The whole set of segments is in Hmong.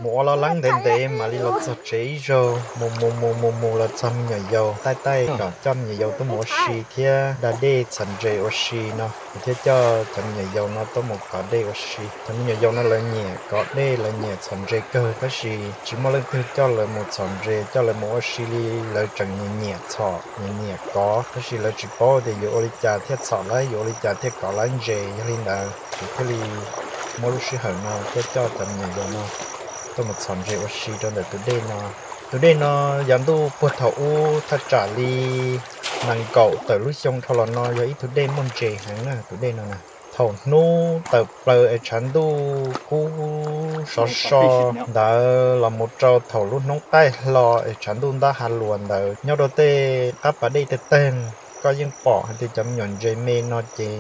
Mus ua laj leeb ntev ntev mam li los txog tsev ib zaug, mus mus mus mus mus los txog me nyuam yaus, taij taij kom coj me nyuam yaus tuaj mus ua si thiab da dej txhom ntses ua si no, thiab coj cov me nyuam yaus no tuaj mus kov dej ua si. Cov me nyuam yaus no lawv nyiam kov dej, lawv nyiam txhom ntses kawg, tab sis tsis muaj leej twg coj lawv mus txhom ntses, coj lawv mus ua si li, lawv tseem nyiam nyiam txhom nyiam nyiam kov, tab sis lawv tsis paub tias yuav ua li cas thiaj txhom laib, yuav ua li cas thiaj kov laib ntses. Yog li ntawd kuv thiaj li muab lub sij hawm no tuaj coj cov me nyuam yaus no tuaj mus txhom ntses ua si rau ntawm tus dej no. Tus dej no yav ntuj puag thaum ub thaj tsam li nees nkaum tawm lub xyoo dhau los no yog ib tug dej muaj ntses heev na, tus dej no na. Thaum hnub tawm plaws es tshav ntuj kub sov so ntawd los mus rau thaum lub hnub qaij hlo es tshav ntuj ntab ha luas ntawd, nyob rau tej qab pas dej tawg tawg, koj yeej pom hais tias cov me nyuam ntses me no ces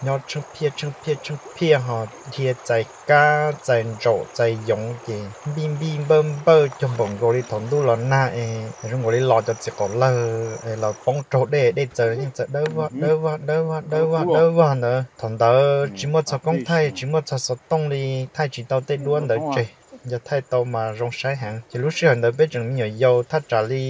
nyob tsheej phiaj tsheej phiaj tsheej phiaj ho dhia txais kab txais ntsaum txais yoov ces npij npij npawj npawj cuag npaum nkaus li thaum ntuj los nag es zoo nkaus li los cov txiv qaum lawg es los poob raug dej, dej txawv yeej txawv dawb vog dawb vog dawb vog dawb vog dawb vog ntawd. Thaum ntawd tsis muaj txog koob thaij, tsis muaj txog xov tooj li, thaij tsis tau tej duab ntawd tseg. Yog thaij tau mas zoo saib heev. Ces lub sij hawm ntawd peb tseem me nyuam yaus thaj tsam li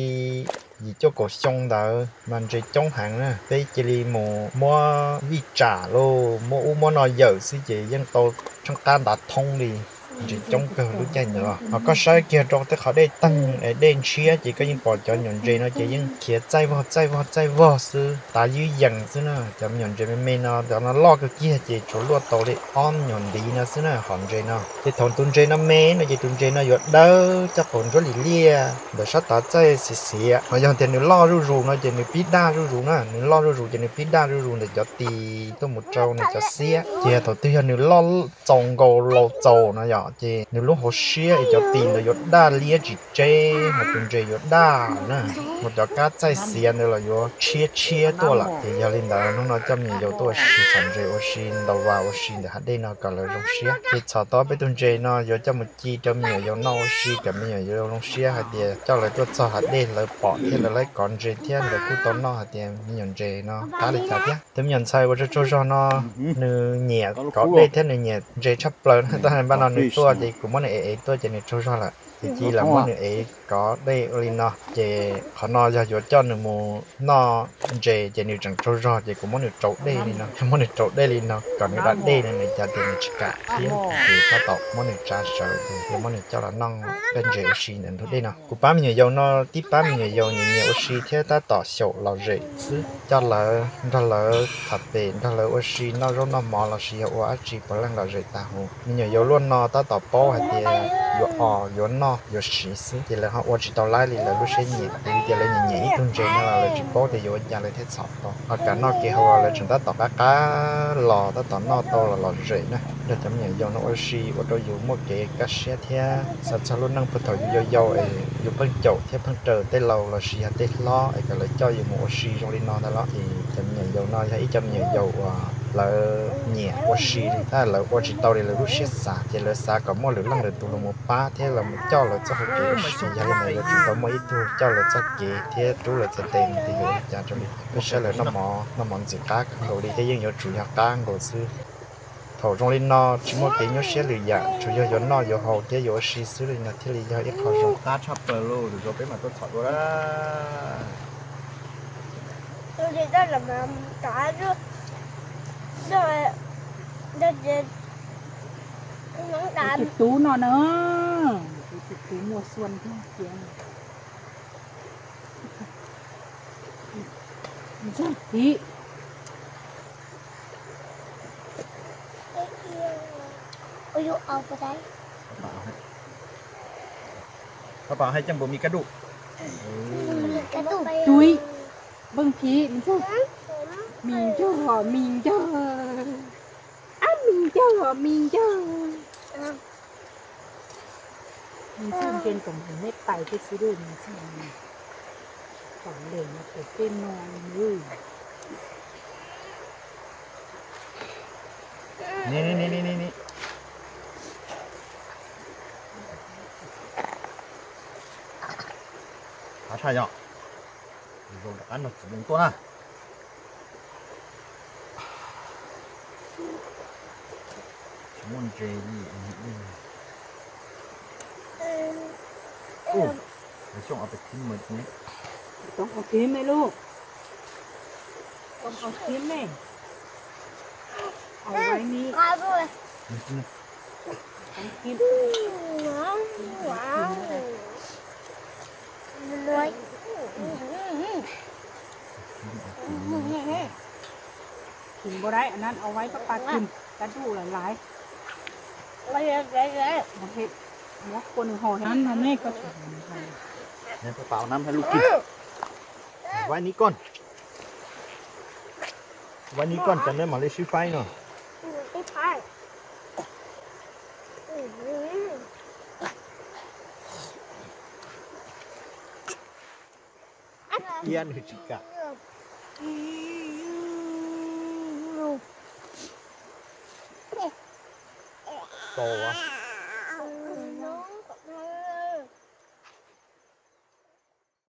yim cuaj kaum xyoo ntawd mas ntses coob heev na. Peb cia li mus muab vij tsam lauj, muab ub muab no yawm xwb ces yeej tau tsheej qab ntav thoob li. Ntses coob kawg lub caij ntawd. Ho koj saib kiag rau tej qhov dej teeg es dej ntshiab ces koj yeej pom cov me nyuam ntses no ces yeej khiav txaij vog txaij vog txaij vog xwb, tav ywb yees xwb na. Cov me nyuam ntses me me no cov no loj kawg kiag ces tsuas luaj tau li ob me nyuam ntiv no xwb na hom ntses no. Ces thaum tus ntses no me no ces tus ntses no yuav dawb coj qaum ntsuab lim liaj ntawm sab tav txaij xiav xiav. Ho yog tias nws loj zuj zus no ces nws pib daj zuj zus na, nws loj zuj zus ces nws pib daj zuj zus ntawm cov tis tuaj mus rau nws cov xiab. Ces thaum twg yog nws loj txaus nkaus laus txaus no yom, ces nws lub hauv siab es cov tis ntawd yuav daj liab tsis tseb, ho tus ntses yuav daj na, ho cov kab txaij xiav ntawd los yuav tshiab tshiab tuaj lawm. Ces yog li ntawd hnub no coj me nyuam yaus tuaj ua si txhom ntses ua si ntaus vas ua si ntawm hav dej no kom lawv zoo siab. Ces txhom tau peb tug ntses no yuav coj mus ci rau me nyuam yaus noj ua si kom me nyuam yaus zoo siab hais tias coj lawv tuaj txog hav dej lawv pom thiab lawv laib kov ntses thiab lawv kuj tau noj hais tias me nyuam ntses no qab li cas thiab. Tus me nyuam ntxhais uas tsaug tsaug zog no nws nyiam kov dej thiab nws nyiam ntses tshaj plaws na, tab sis npaj no nws tuaj ces kuv muab nws ev ev tuaj ces nws tsaug zog lawm. Ces cia lam muab nws ev kov dej ua li no, ces qhov no yog yuav coj nws mus noj ntses ces nws tseem tsaug zog ces kuv muab nws rau dej li no, muab nws rau dej li no kom nws da dej no nws cas tias nws tsis kam thiab, ces tab tom muab nws tsa sawv ces yuav muab nws coj los noj dej ntses ua si ntawm ntug dej no. Kuv pab me nyuam yaus no tib pab me nyuam yaus nyiam nyiam ua si thiab tab tom xyaum lom zem xwb, coj lawv nrog lawv tham pem nrog lawv ua si noj zaub noj mov lossis yog ua dab tsi puav leej lom zem tas huv. Me nyuam yaus luaj no tab tom paub hais tias yuav os yuav noj yuav siv xwb ces lawv ho ua tsis tau laib li lawv lub siab nyiam. Vim tias lawv nyiam nyiam ib tug ntses no los lawv tsis paub tias yuav ua cas lawv thiaj txhom tau. Ho kav noj kev hauv los lawv tseem tab tom qab qab los tab tom noj tau los lom zem na. Nrog cov me nyuam yaus no ua si ua rau yus muaj kev kaj siab thiab xav txog lub neej puag thaum yus yau yau es yus pheej caum thiab pheej raws tej laus lossis yog tej hlob es kom lawv coj yus mus ua si zoo li no ntag los. Ces cov me nyuam yaus no yog ib co me nyuam yaus uas lawv nyiam ua si li tab lawv ua tsis tau li lawv lub siab xav ces lawv xav kom muaj lwm leej lwm tus los mus pab thiab los mus coj lawv txoj hau kev ua si. Yog li ntawd yuav tsum tau muaj ib tug coj lawv txoj kev thiab rub lawv txhais tes mus tias yuav ua cas rau li. Peb saib lawv noj mov noj mov ntxim qab kawg nkaus li thiab yeej yuav tsum yog qab nkaus xwb. Thaum zoo li no tsis muaj kev nyuaj siab lwm yam, tsuas yog yuav noj yuav haus thiab yuav ua si xwb li no thiaj li yog ib qho zoo. Qab tshaj plaws lauj, tus zaus peb mam tuaj txhom dua. Tus tub no na, tus tub muaj xuan thiab cia. Ntxawg Phim. Tab tom hais coj nkaus me kab duj. Tui, Npawg Phim, me ntxawg, me ntxawg, me ntxawg, ab me ntxawg, me ntxawg. Nws ntxawg nkees kom neb pais tej xwb, nws ntxawg kom nkees no pem tej no. Av tshaj yog zoo rov qab nrog txiv neej tuaj na. Tsis muaj ntses li. Ua, lawv xyooj ob peb thib mas ne. Toob ob thib me lub. Toob ob thib me. Au, ua ni. Toob thib. Kis npua daib, anab au ua pab pab kis, kab duj lawm lais. Muab kua nws hos nan no ne, koj tsis hos nws hos. Pab pab anab hais lub kis. Ua ni koj. Ua ni koj, cov nej mam li sib faib no. Iab nws tsis kam. Tau.